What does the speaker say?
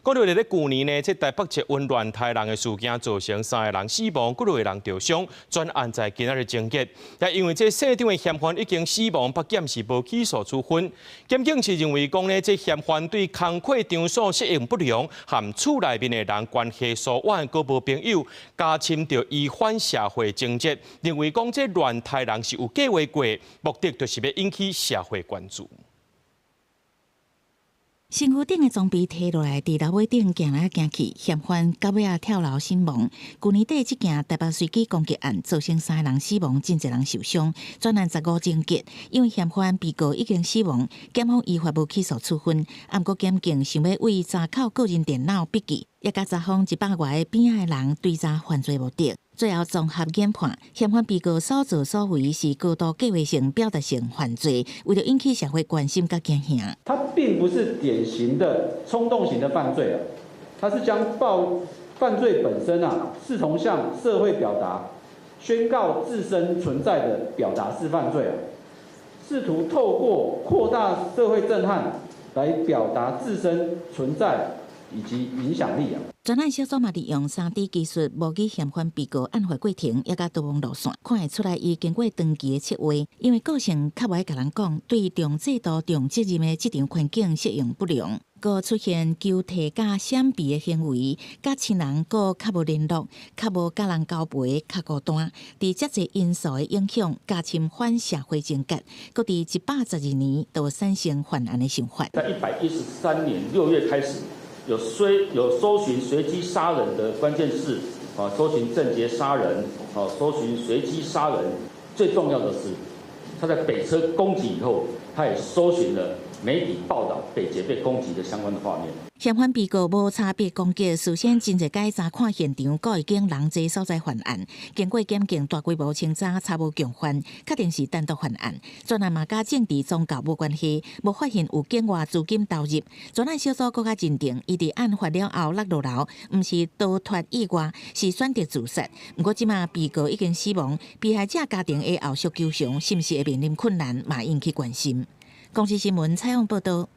講到佇咧舊年呢，這台北捷運亂刣人的事件造成三個人死亡，幾個人著傷，專案在今仔日終結。但因為這姓張的嫌犯已經死亡，北檢是無起訴處分。檢警是認為講呢，這嫌犯對工課場所適應不良，和厝內面的人關係疏遠，閣無朋友，加深著伊反社會情節，認為講這亂刣人是有計劃過，目的就是欲引起社會關注。身軀頂的裝備提落來，佇樓尾頂行來行去，嫌犯到尾仔跳樓身亡。舊年底這件台北隨機攻擊案造成三個人死亡，真濟人受傷，專案15終結。因為嫌犯被告已經死亡，檢方依法無起訴處分。毋過檢警想欲為查扣個人電腦筆記，也佮查訪100外个邊仔的人追查犯罪目的。最後綜合研判，嫌犯被告所作所為是高度計劃性、表達性犯罪，為著引起社會關心佮驚嚇。它並不是典型的衝動型的犯罪啊，它是將暴犯罪本身啊，視同向社會表達、宣告自身存在的表達式犯罪啊，試圖透過擴大社會震撼來表達自身存在以及影響力啊。專案小組嘛，利用3D 技術模擬嫌犯被告案發過程，也佮逃亡路線，看會出來伊經過長期的策劃。因為個性較無愛共人講，對重制度、重責任的職場環境適應不良，閣出現求退佮閃避的行為，佮親人閣較無聯絡，較無佮人交陪，較孤單。佇遮濟因素的影響，加深反社會情結，閣佇112年就產生犯案的想法。在113年6月開始，有搜尋隨機殺人的關鍵字，啊，搜尋鄭捷殺人，啊，搜尋隨機殺人。最重要的是，他在北車攻擊以後，他也搜尋了媒體報道北捷被攻擊的相關的畫面。嫌犯被告無差別攻擊，事先真濟擺查看現場，閣已經人濟所在犯案。經過檢警大規模清查，查無共犯，確定是單獨犯案。專案嘛，佮政治宗教無關係，無發現有境外資金投入。專案小組閣較認定，伊佇案發了後落落樓，毋是逃脫意外，是選擇自殺。毋過這馬被告已經死亡，被害者家庭的後續求償，是毋是會面臨困難，嘛引起關心。公視新聞採訪報道。